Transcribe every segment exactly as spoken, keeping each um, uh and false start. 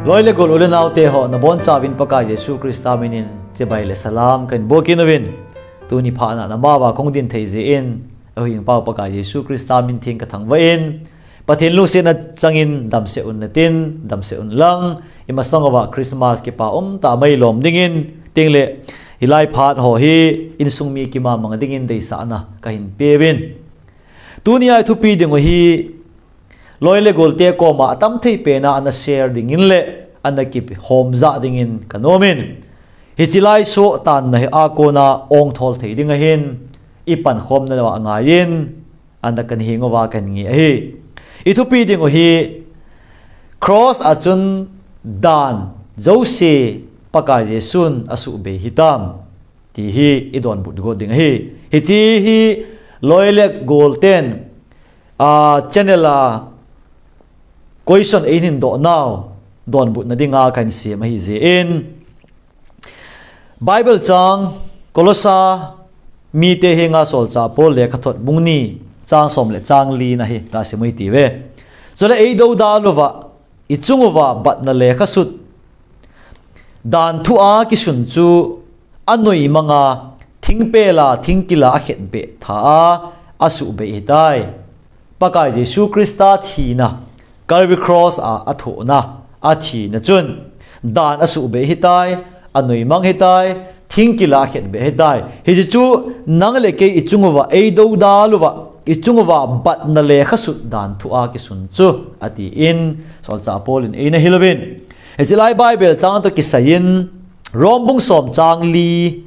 Loi le gol u le nao te ho, nabonchauvin Pakai Jesu Christa minin chibai le salam kahin bol kit uvin. Tuni phat a namaova kahung din thei jeh in, ahuhhingpau Pakai Jesu Christa min theng kathangvah in, Pathen lungsetna changin damsel un natin, damsel un lang, imasang uva Christmas kipa umtah mai lom dingin, chuteng le hilai phat ho hi insung mi kimang mang dingin deisahna kahin peuvin. Tuni a ithupi ding u hi, loi le gol te koma atam thei pen a ana share dingin le ana kihom jah dingin kanom in. Hiche lai soh tanna hi a kona ong thol thei ding ahin, ipankhomna uva ngaiyin, ana kahin hing uva kahin nge ahi. Ithupi ding u hi, cross a chun dan jouse Pakai Jesun asuhbei hitam, ti hi idonbut got ding ahi. Hiche hi loi le gol ten, a, channel a question eihin doh nau, donbutna dinga kahin sem ahi jeh in. Bible chang, Kolosa mite henga Solchah Paul lekhathot bung ni, chang som le chang li na hi gasim u hite ve. Chule eidoudal uva, ichung uva batna lekhasut, dan thu a kisun chu anoimang a, thingpel a, thingkil a akhetbeh tha a, asuhbei hitai. Pakai Jesu Christa thina, Calvary Cross a athohna, athina chun, dan asuhbei hitai, anoimang hitai, thingkil a akhetbeh hitai. Hiche chu nang le kei ichung uva, eidoudal uva, ichung uva batna lekhasut dan thu a kisun chu, atin, Solchah Paul in eina hil uvin. Hiche lai Bible chang toh kisaiyin, Rom bung som chang li,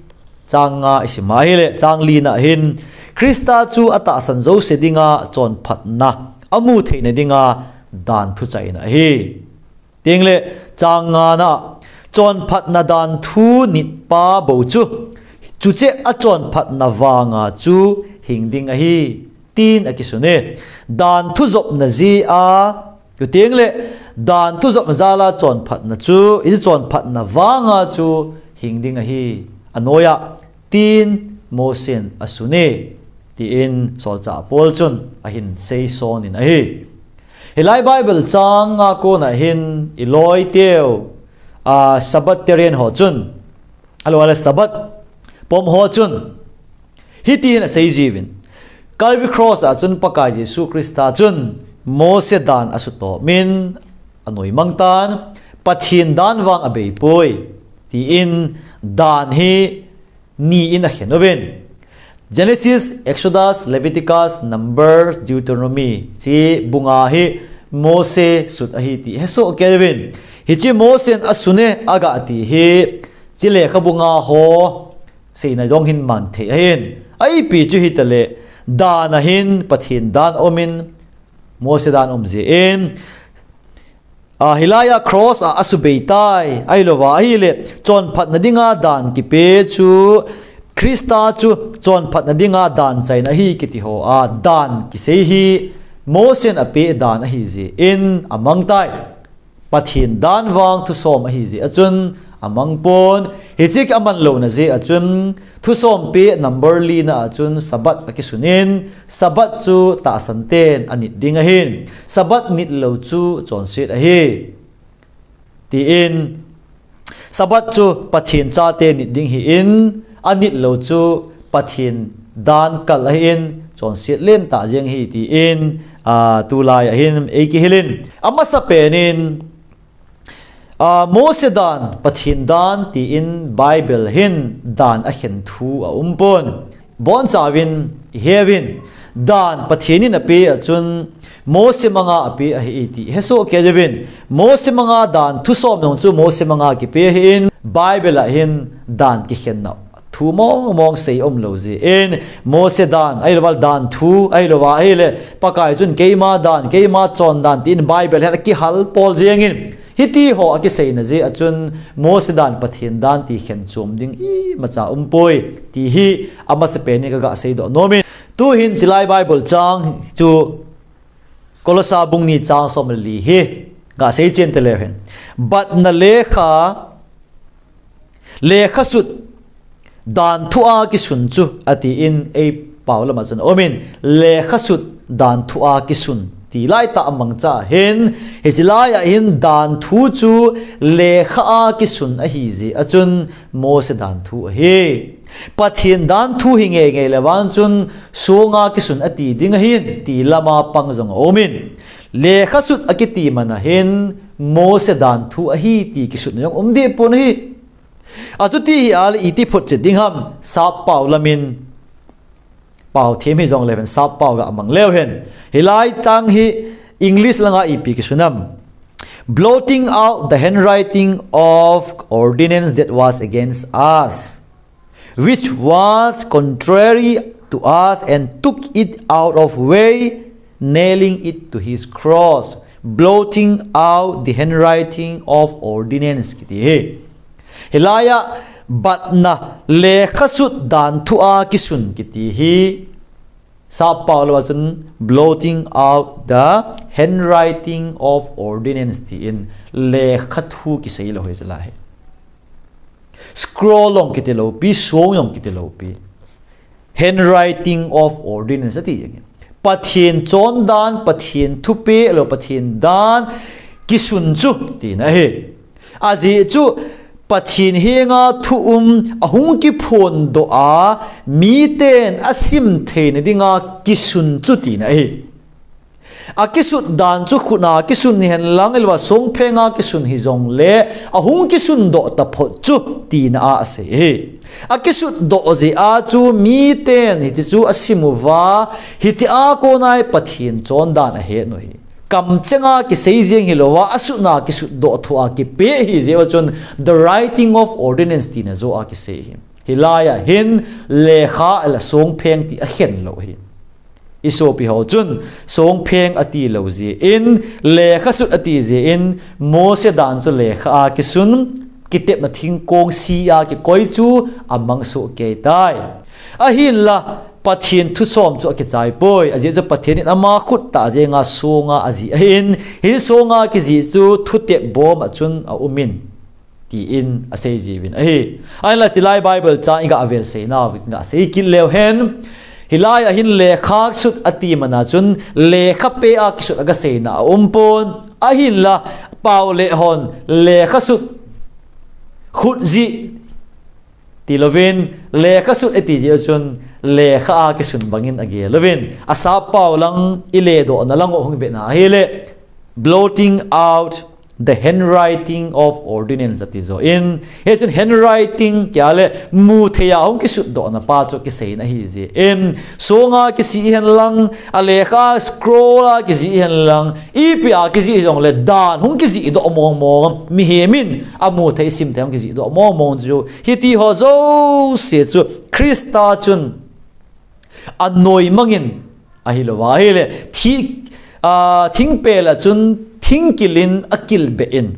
chang nga isim a ahile, chang li na hin, Christa chu atahsan jouse dinga chonphatna amu theina dinga dan thu chaina ahi. Chuteng le chang nga na, chonphatna dan thu nitpa bou chu, chuche achonphatna vanga chu hing ding ahi, tin akisun e. Dan thu jopna jeh a, chuteng le dan thu jopna jal a chonphatna chu, hiche chonphatna vanga chu hing ding ahi. Anoiya, tin Mosen asun e, tin Solchah Paul chun ahin seison in ahi. Hilai Bible chang a kona hin iloi teu, a, Sabbath teren ho chun, ahilou le Sabbath pom ho chun, hitin asei jiuvin. Calvary Cross a chun Pakai Jesu Christa chun Mose dan asutomin anoimang tan, Pathen dan vang abeipoi, tin dan hi ni in akhen uvin. Genesis, Exodus, Leviticus, Number, Deuteronomy, hiche bung nga hi Mose sut ahi ti hesoh kei uvin. Hiche Mosen asun e aga ti hi, hiche lekhabu nga ho seina jong hin mang thei ahin. Aipi chu hitale, dan a hin Pathen dan aumin, Mose dan aum jeh in, a, hilai a cross a asubei tai, ahilouva ahile, chonphatna dinga dan kipe chu, Christa chu chonphatna dinga dan chaina ahi kiti ho a, dan kisei hi Mosen apeh dan ahi jeh in amang tai. Pathen dan vang thusom ahi jeh a chun amang pon, hiche aman louna jeh a chun, thusom peh number li na a chun Sabbath akisun in, Sabbath chu tahsan ten anit ding ahin, Sabbath nit lou chu chonset ahi, tin, Sabbath chu Pathen chate nit ding ahin, anit lou chu Pathen dan kal ahin, chonset lentah jeng ahi, tin, a, tulai a hin eikihil in. Amasa pen in, a, Mose dan, Pathen dan, tin Bible hin dan akhen thu aum pon. Bonchauvin, iheuvin, dan Pathen in apeh a chun, Mose manga apeh ahi ti hesoh kei uvin. Mose manga dan thusom jong chu Mose manga kipe ahin, Bible a hin dan kikhenna thu mong mong sei aum lou jeh in, Mose dan, ahilouva dan thu, ahilouva ahile, Pakai chun keima dan, keima chondan, tin Bible hin akihal pol jeng in, hiti ho akiseina jeh a chun, Mose dan Pathen dan ti khen chom ding imacha umpoi, ti hi amasa pen in kaga seidoh nom in. Tuhin hiche lai Bible chang chu Kolosa bung ni chang som le li hi gasei chen taleu hen. Batna lekha, lekhasut dan thu a kisun chu, atin eipao lama chun aumin, lekhasut dan thu a kisun, Ti lai tah a mangcha hin, hiche lai a hin dan thu chu lekha a kisun ahi jeh a chun Mose dan thu ahi. Pathen dan thu hi ngei ngei le vang chun songa kisun ati ding ahin ti lama pang jong a um in. Lekha sut akiti man a hin Mose dan thu ahi ti kisun jong um deh pon ahi. Achuti hi a le iti photchet ding ham, sap pao lamin. Pao them hi jong le ven sap pao ga mang leu hen. Hilai chang hi English langa ipi kisun am. Blotting out the handwriting of ordinance that was against us, which was contrary to us, and took it out of way, nailing it to his cross, blotting out the handwriting of ordinance kiti hi. Hilai a batna lekha sut dan thu a kisun kiti hi. Sap pao lama chun blotting out the handwriting of ordinance ti in lekha thu kisei lou hi jeh lai hi. Scroll jong kiti lou pi, song jong kiti lou pi. Handwriting of ordinance ati jeng. Pathen chondan, Pathen thupeh lou, Pathen dan kisun chu tina ahi. Ajeh chu Pathen henga thu um ahung kiphondoh a, miten asim theina dinga kisun chu tina ahi. Akisut dan chu khut a kisun hihen lang, ahilou a songpheng a kisun hi jong le, ahung kisundoh taphot chu tina a asei ahi. Akisutdoh jeh a chu miten hiche chu asim uva, hiche a kona hi Pathen chondan ahet u hi. Kamcheng a kisei jeng hilou a, asut a kisutdoh thu a kipeh ahi jeh a chun the writing of ordinance tina joh a kisei ahi. Hilai a hin lekha le songpheng ti akhen lou ahi. I sopi ho chun songpheng ati lou jeh in, lekha sut ati jeh in, Mose dan chu lekha a kisun, kitepna thingkong si a kikoi chu amang soh kei tai. Ahinla, Pathen thusom chu akichai poi, ajeh chu Pathen in ama khut tah jenga songa ajih ahin, hiche songa kijih chu thutep bom a chun aum in. Tin asei jiuvin ahi. Ahinla chilai Bible chang iga vel seinau, iga sei kit leu hen. Hilai a hin lekha sut ati man a chun lekha peh a kisut aga seina aum pon. Ahinla Paul le hon lekha sut khut jih ti louvin lekha sut ati jeh chun lekha a kisun bangin agel uvin. Asap pao lang iledohna lang u hung vetna ahile blotting out the handwriting of ordinance ati jo in. Hichun handwriting tia le mu thei a hung kisutdohna pa chu kiseina ahi jeh in. Songa kijih hihen lang, a lekha scroll a kijih hihen lang, ipi a kijih jong le dan hung kijihdoh mong mong. Mihem in amu thei sim thei hung kijihdoh mong mong chu. Hiti ho jouse chu Christa chun anoi mangin ahilou va ahile thi, a, thingpel a chun thingkil in akilbeh in.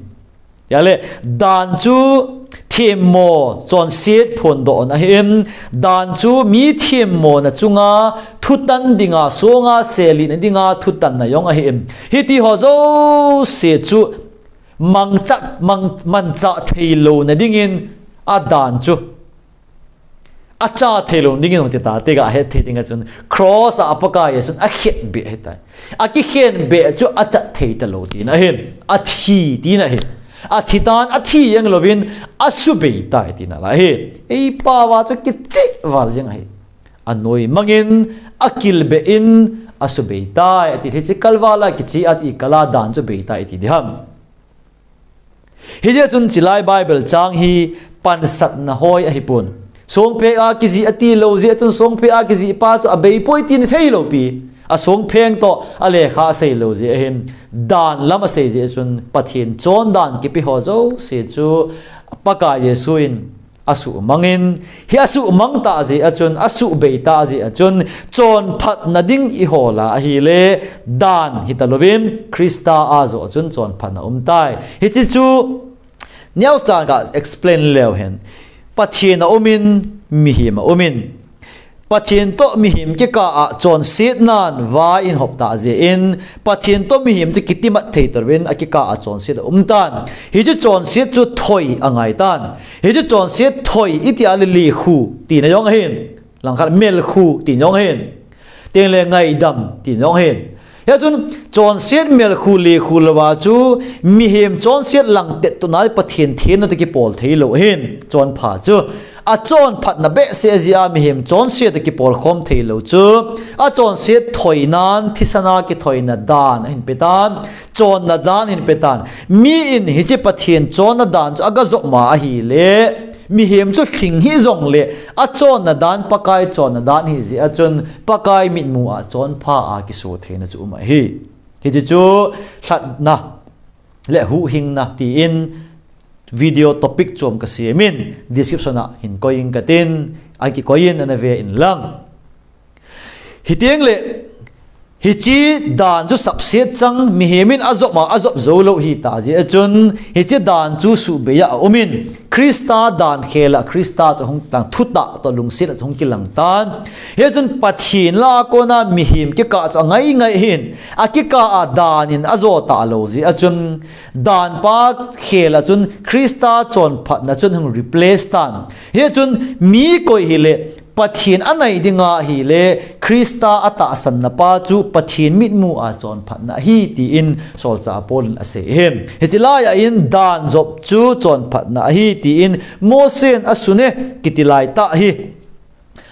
Tia le dan chu themmo chonset phondohna ahi in, dan chu mi themmona chunga thutan dinga, songa selina dinga thutanna jong ahi in. Hiti ho jouse chu mangcha, mang, mancha theilouna dingin adan chu acha theilou dingin hung ti ta, ti ga het thei ding a chun cross a Pakai Jesun akhetbeh ahitai. Akikhenbeh chu achat thei talou tina ahi. Athi tina ahi. Athi tan, athi jeng louvin asubei tai tina la ahi. Ei pao a chu kicheh val jeng ahi. Anoi mangin akilbeh in asubei tai ati, hiche kalval a kicheh a ikal a dan chu bei tai ati diham. Hijeh chun chilai Bible chang hi pansatna hoi ahipon. Songpheng a kijih ati lou jeh chun songpheng a kijih pa chu abei poi tina theilou pi. Asongpheng toh alekha asei lou jeh ahin, dan lam asei jeh chun Pathen chondan kipe ho jouse chu Pakai Jesu in asuhmangin, hi asuhmang ta jeh a chun, asubei ta jeh a chun, chonphatna ding ihol a ahile, dan hita louvin, Christa a joh a chun chonphatna um tai. Hiche chu, neocha ga explain leu hen. Pathen aumin, mihem aumin. Pathen toh mihem kikah a chonsetnan vai in hop ta jeh in, Pathen toh mihem chu kitimat thei talouvin akikah a chonset aum tan. Hiche chonset chu thoi angai tan. Hiche chonset thoi iti a le lekhu tina jong ahin. Langkhat melkhu tina jong ahin. Tengle ngaidam tina jong ahin. Hichun chonset melkhu lekhu louva chu mihem chonset langtet tuna Pathen thenna toh kipol thei lou ahin, chonpha chu. Achonphatna behseh jeh a mihem chonset toh kipol khom thei lou chu. Achonset thoinan, thisan a kithoina dan ahin petan, chonna dan ahin petan. Mi in hiche Pathen chonna dan chu aga jop ma ahile, mihem chu lhing hih jongle, achonna dan Pakai chonna dan ahi jeh a chun, Pakai mitmu a chonpha a kiso theina chu um ahi. Hiche chu lhatna le huhhingna tin video topic chom kasem in, description a hin koi ing katin, akikoi in ana ve in lang. Hiteng le, hiche dan chu sapset chang, mihem in ajop ma, ajop jou lou hita jeh a chun, hiche dan chu subei a aum in, Christa dan khel a, Christa chu hung tang, thutah toh lungset a chu hung kilang tan. Hichun Pathen lah a kona mihem kikah chu angai ngai hin, akikah a dan in ajo talou jeh a chun, dan pa khel a chun Christa chonphatna chun hung replace tan. Hichun mi koi hile, Pathen anai ding ahile, Christa atahsanna pa chu Pathen mitmu a chonphatna ahi tin solchah Paul in asei ahi. Hiche lai a in dan jop chu chonphatna ahi tin Mose in asun e kiti lai tah hi.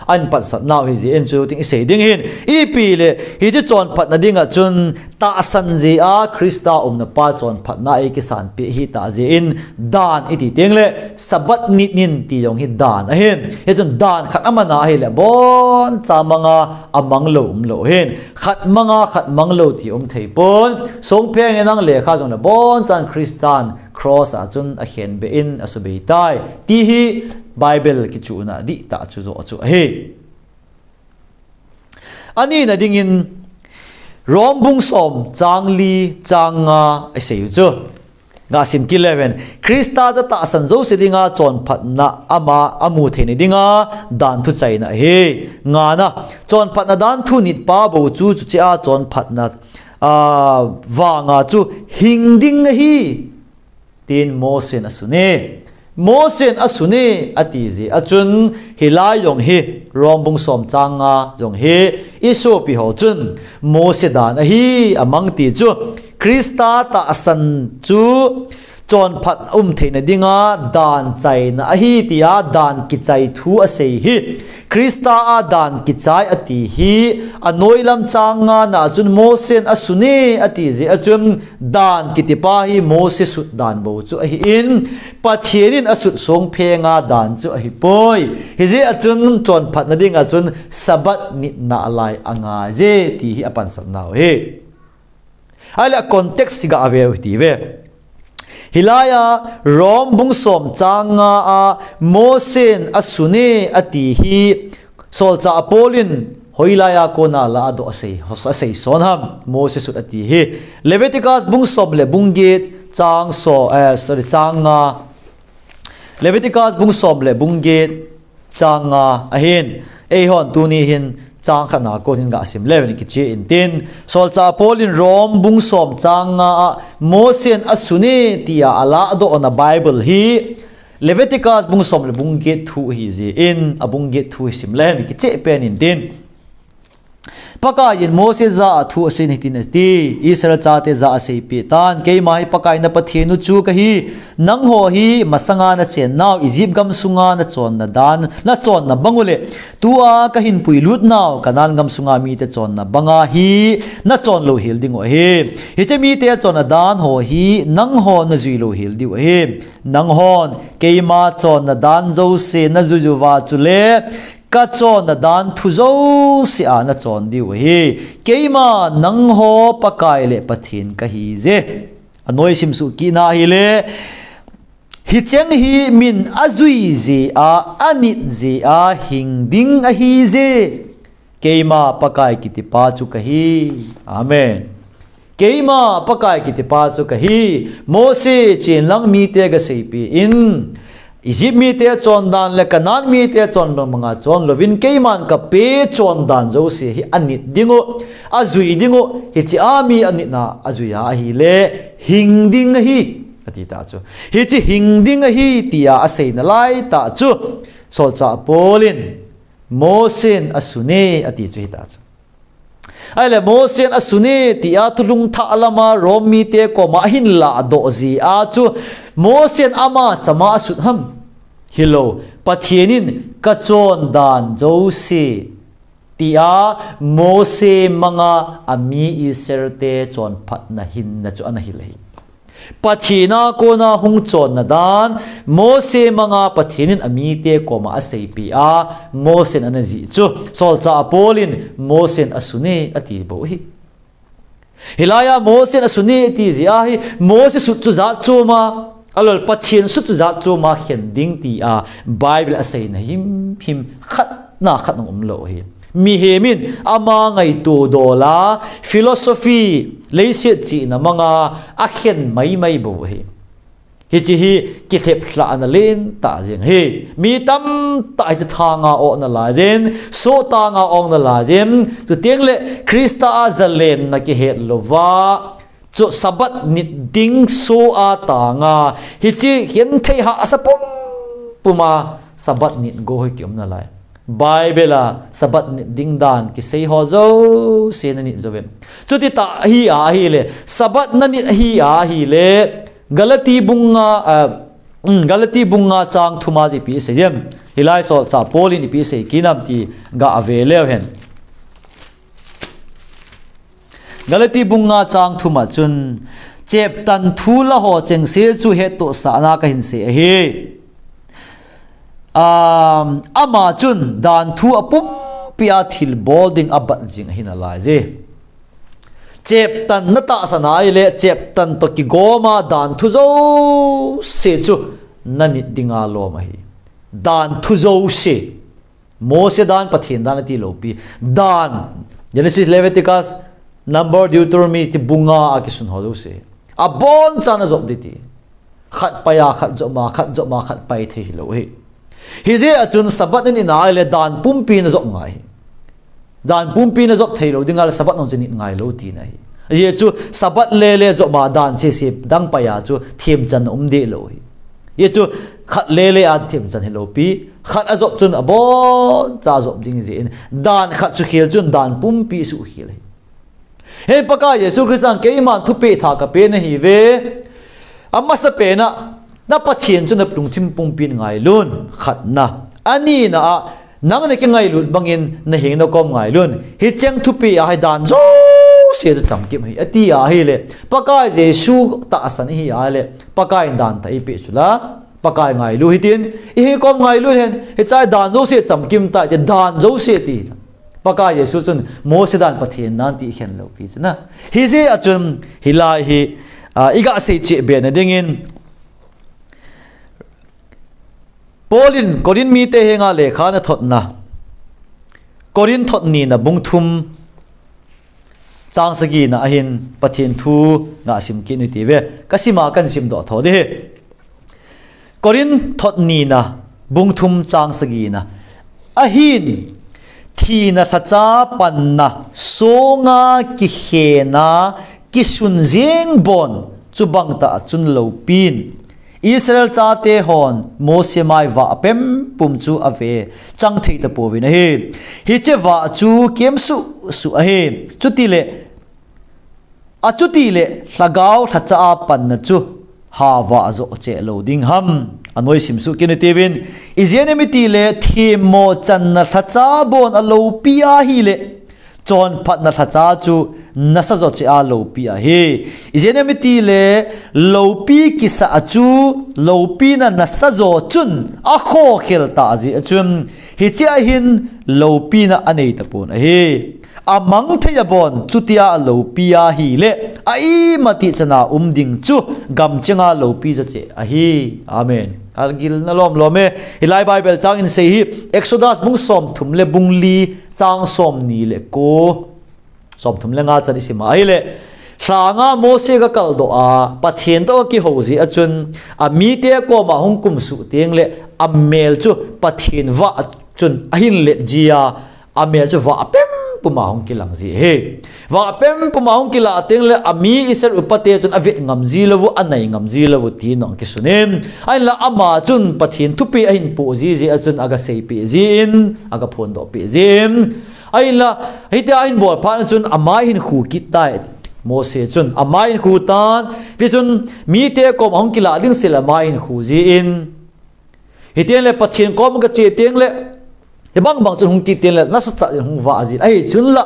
Ahin patsah nau hi jeh in chu tin isei ding hin. Ipi le, hiche chonphatna ding a chun tahsan jeh a Christa umna pa chonphatna a eikisan peh hita jeh in dan iti teng le, Sabbath nit nin ti jong hi dan ahin. Hichun dan khat amang ahile, boncha manga amang lou umlou ahin. Khat manga khat mang lou ti um thei pon. Songpheng in nang lekha jong le bonchan Christan cross a chun akhenbeh in asubei tai. Ti hi Bible kichuhna dihtah chu joh chu ahi. Anina dingin Rom bung som chang li chang nga asei u chu. Ngasim kit leu hen. Christa chu tahsan jouse dinga chonphatna ama amu theina dinga dan thu chaina ahi. Ngana, chonphatna dan thu nit pa bou chu chuche a chonphatna, a, vanga chu hing ding ahi. Tin Mose in asun e. Mose in asun e, ati jeh a chun hilai jong hi, Rom bung som chang nga jong hi, isopi ho chun, Mose dan ahi, amang ti chu, Christa tahsan chu, chonphat um theina dinga, dan chaina ahi tia, dan kichai thu asei hi. Christa a dan kichai ati hi, anoilam chang nga na chun Mose in asun e, ati jeh a chun, Dan kiti pa hi Mose sut dan bou chu ahin, Pathen in asut songpheng a dan chu ahipoi. Hijeh a chun chonphatna ding a chun Sabbath nitna lai angai je ti hi apansatnau ahi. Ahile a context hi gave u hite ve. Hilai a Rom bung som chang nga a Mose in asun e ati hi Solchah Paul in hoilai a kona ladoh asei, asei son ham, Mose sut ati hi. Leviticus bung som le bung get chang so, eh, sorry, chang nga. Leviticus bung som le bung get chang nga ahin. Eihon tuni hin chang khat na kon hin gasim leu ni kiche intin. Solchah Paul in Rom bung som chang nga a Mose in asun e tia aladoh na Bible hi Leviticus bung som le bung get thu hi jeh in, a bung get thu hi sim le hen kiche pen intin. Pakai in Mose jah a thu asei in hitin ati, Israel chate jah a seipeh tan, keima hi Pakai na Pathen u chu kahi, nangho hi masanga nachennau Egypt gam sunga nachonna dan, nachonna bang u le, tua kahin puilut nau Canaan gam sunga mite chonna banga hi nachon louhel ding u ahi. Hiche mite chonna dan ho hi nangho najui louhel diu ahi. Nanghon keima chonna dan jouse najui uva chule, kachonna dan thu jouse a nachon diu ahi. Keima nangho Pakai le Pathen kahi je. Anoi simsuh kit na ahile, hicheng hi min ajui jeh a, anit jeh a, hing ding ahi je. Keima Pakai kiti pa chu kahi. Amen. Keima Pakai kiti pa chu kahi. Mose chen lang mite gaseipeh in, Egypt mite chondan le Canaan mite chondan banga chon louvin keiman kapeh chondan jouse hi anit ding u, ajui ding u, hiche a mi anitna ajui a ahile, hing ding ahi, ati ta chu. Hiche hing ding ahi tia aseina lai ta chu. Solchah Paul in, Mose in asun e, ati chu hita chu. Ahile Mosen asun e tia thulhung thah lama Rom mite koma ahin lahdoh jeh a chu Mosen ama chama asut ham? Hilou, Pathen in kachondan jouse tia Mose manga ami Israel te chonphatna hinna chu ana hil ahi. Pathen a kona hung chonna dan Mose manga Pathen in amite koma aseipeh a, Mosen ana jih chu Solchah Paul in Mosen asun e ati bou ahi. Hilai a Mosen asun e ati jeh a hi Mose sut chu jat chom a, alol Pathen sut chu jat chom a khen ding tia Bible a aseina himhim khatna khat jong umlou ahi. Mihem in ama ngaito dol a philosophy leiset chihna manga akhen maimai bou ahi. Hiche hi kilheplhahna lentah jeng ahi. Mi tamtah hiche thanga o nalai jin, soh thanga o nalai jin, chuteng le Christa a jalenna kihet louva chu Sabbath nit ding soh a tanga, hiche genthei hahsa pumpum a Sabbath nit go hi kium nalai. Bible a Sabbath nit ding dan kisei ho jouse nanit jouvem? Chuti tah hi ahile, Sabbath nanit hi ahile, Galati bung nga, ah, um, Galati bung nga chang thum a ipi asei em? Hilai Solchah Paul in ipi asei kit nam ti gave leu hen. Galati bung nga chang thum a chun, cheptan thu la ho chengse chu hettohsahna kahin sei ahi. Um, ama chun dan thu apumpi a thilbol ding abat jing ahi nalai je. Cheptan natahsan ahile, cheptan toh kigom a dan thu jouse chu nanit dinga lom ahi. Dan thu jouse. Mose dan, Pathen dan ati loupi. Dan, Genesis, Leviticus, Number, Deuteronomy, ti bung nga a kisun ho jouse. Abonchan ajop ding ti. Khat pai a, khat jop ma, khat jop ma, khat pai thei hilou ahi. Hijeh a chun Sabbath in ina ahile dan pumpi najop ngai ahi. Dan pumpi najop thei lou ding ahile Sabbath nung chu nit ngai lou tina ahi. Ajeh chu Sabbath lele jop ma dan sese dang pai a chu themchan um deh lou ahi. Ajeh chu khat lele a themchan hilou pi, khat ajop chun aboncha jop ding jeh in dan khat sukhel chun dan pumpi sukhel ahi. Hei Pakai Jesu Christa in keiman thupeh thah kape nahiuve. Amasapen a, na Pathen chu na lungthim pumpin ngailun, khatna. Anina a, nang na kingailut bangin na heng na kom ngailun. Hicheng thupeh a hi dan jouse chu chamkim ahi, ati ahile, Pakai Jesu tahsan ihi ahile, Pakai in dan tah eipeh chu la, Pakai ngailu hitin, iheng kom ngailu hen, hiche dan jouse chamkim tai, ti dan jouse ti. Pakai Jesu chun Mose dan Pathen dan ti khen lou pi chu na. Hijeh a chun hilai hi, ah, iga sei cheh be na dingin, Paul in Corinth mite henga lekha ana thotna, Corinth thot nina bung thum chang sagina ahin Pathen thu ngasim kit ni ti ve. Kasima kahin simdoh tho ding. Corinth thot nina bung thum chang sagina. Ahin, thina lhacha panna, songa kikhena, kisun jeng bon, chubang tah chun loupin. Israel chate hon Mose mai vah pempum chu ave chang thei tapouvin ahi. Hiche vah chu kem suh suh ahi. Chutile, achuti le lhagao lhacha a panna chu ha vah joh cheh lou ding ham. Anoisim suh kit ni ti uvin. Ijeh inem itile themmo channa lhacha bon aloupi ahile, chonphatna lhacha chu nasa joh cheh a loupi ahi. Ijeh inem itile loupi kisa a chu loupina nasa joh chun akhokhel tah jeh a chun hiche a hin loupina anei tapon ahi. Amang thei abon, chutia aloupi ahile, a imatih chana um ding chu, gamchenga loupi joh cheh ahi. Amen. Agilna lom lom e, hilai Bible chang in sei hi, Exodus bung som thum le bung li chang som ni le ko. Som thum le nga chan isim a ahile, lhanga Mose ga kaldoh a, Pathen toh ga kihou jeh a chun, amite koma hung kumsuh teng le, amel chu Pathen vah chun ahin let ji a, amel chu vah pempum a hung kilang ji ahi. Vah pempum a hung kilah teng le, ami Israel upate chun avet ngam ji lou u, anai ngam ji lou u ti nong kisun in. Ahinla ama chun Pathen thupeh ahin poh ji jeh a chun aga seipeh jin, aga phondoh peh jin. Ahinla, hitia ahin bol phat chun ama ahin khu kit tai. Mose chun ama ahin khu tan, tichun mite koma hung kilah ding sel ama ahin khu jin. Hitiang le Pathen koma gache tiang le, hibang bang chun hung kit tiang le, nasatah in hung vah jin. Ahi chun la,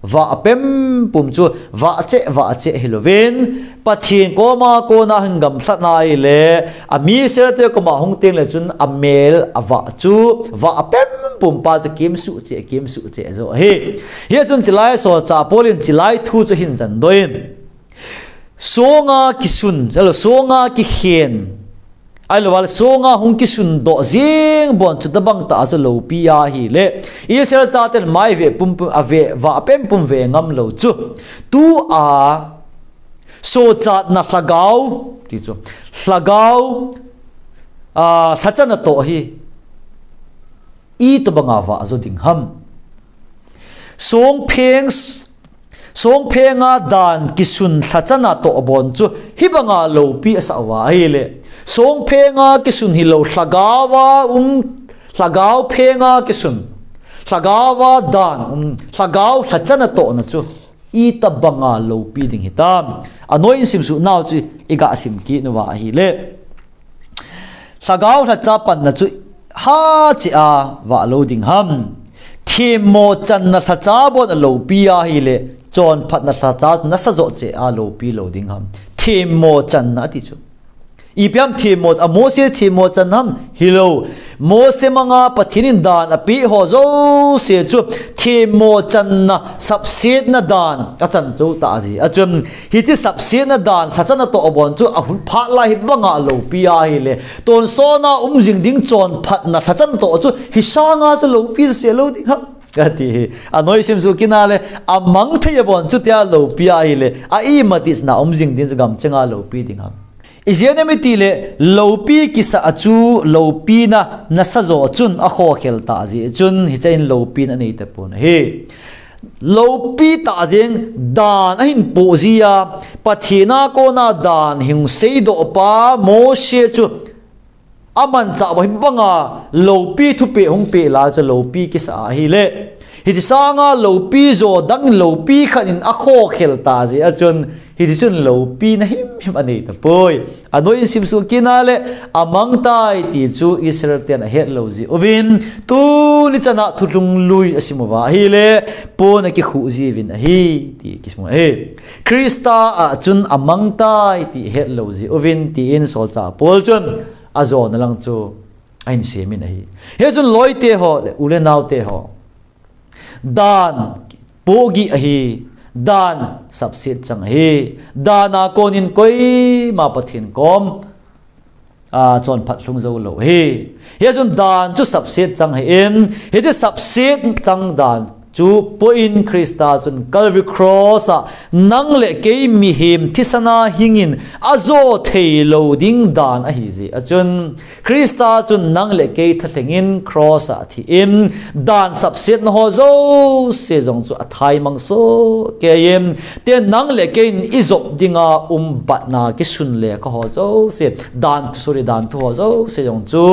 vah pempum chu, vah cheh, vah cheh hilouvin, Pathen koma kona hin gamlhat na ahile, ami Israelte koma hung tiang le chun amel avah chu, vah pempum pa chu kimsuh cheh, kimsuh cheh jo ahi. Hia chun chilai solchah Paul in chilai thu chu hin jan doh in. Songa kisun, alo songa kikhen. Ahilou vale, songa hung kisun doh jing bon chu tabang tah chu loupi ahile, Israel chaten mai ve pumpum, ave, vah pempum ve ngam lou chu. Tua, sochatna lhagao, ti chu. Lhagao, a, lhachana toh hi. Itobanga vah jo ding ham. Songpheng, songphenga dan kisun lhachana toh bon chu hibanga loupi asah uva ahile. Songphenga kisun hilou lhagaova um, lhagao phenga kisun. Lhagaova dan um, lhagao lhachana tohna chu. Itobanga loupi ding hitam. Anoiya simsuh nau chu iga sim kit uva ahile. Lhagao lhacha panna chu ha cheh a vah lou ding ham. Themmo channa lhacha bon a loupi ahile, chonphatna lhacha nasa jo cheh a loupi lou ding ham. Themmo channa ati chu. Ipi ham themmo, a Mose themmo chan ham hilou. Mose manga Pathen in dan apeh ho jouse chu themmo channa sapsetna dan achan chou tah jeh a chun hiche sapsetna dan lhachana toh bon chu ahung phat lai hibanga loupi ahile, tonsot a um jing ding chonphatna lhachana toh chu hisanga chu loupi seh lou ding ham. Kati hi. Anoiya simsuh kit na le, amang thei a bon chu tia loupi ahile, a imatisna um jing ding chu gamchenga loupi ding ham. Ijeh inem itile, loupi kisah a chu loupina nasa jo chun akhokhel tah jeh chun, hiche in loupina anei tapon ahi. Loupi tah jeng dan ahin poh jia, Pathen a kona dan hung seidoh pa Mose chu amanchah uva hibanga loupi thupeh hung peh lai chu loupi kisah ahile. Hiche sanga loupi jo dang in loupi khat in akhokhel tah jeh a chun, hiti chun loupina himhim anei tapoi. Anoiya simsuh kit na le, amang tai ti chu Israel ten ahet lou jeh uvin, tuni chana thulhung lui asim uva ahile, pon akikhuh jiuvin ahi, ti kisim u ahi. Christa a chun amang tai ti het lou jeh uvin, tin solchah Paul chun ajona lang chu ahin semin ahi. Hichun loite ho le u le naote ho, dan pohgih ahi, dan sapset chang ahi, dan a konin koima Pathen kom a chonphat lhung jou lou ahi. Hichun dan chu sapset chang ahin, hiti sapset chang dan chu poh in Christa chun Calvary Cross a nang le kei mihem thisan a hingin ajo thei lou ding dan ahi jeh a chun, Christa chun nang le kei thalheng in cross a thi in, dan sapsetna ho jouse jong chu athaimang soh kei in, tin nang le kei in ijop dinga um batna kisun lekha ho jouse, dan thu, sorry, dan thu ho jouse jong chu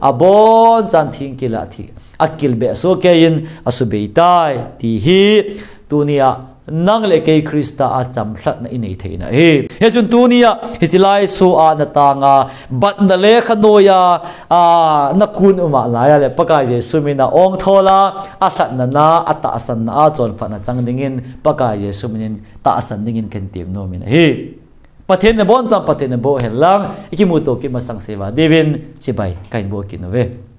abonchan thingkil a thi, akilbeh soh kei in asubei tai, ti hi tunia nang le kei Christa a chamlhatna inei theina ahi. Hichun tunia hiche lai soh a natang a, batna lekha noiya, a, nakun um a laiya le Pakai Jesu mina ongthol a, alhatna na, atahsanna a chonphatna chang dingin Pakai Jesu minin tahsan dingin kahin temnom in ahi. Pathen in abonchan Pathen in aboh hen lang, ikimuto kit masang seuva diuvin chibai kahin bol kit uve.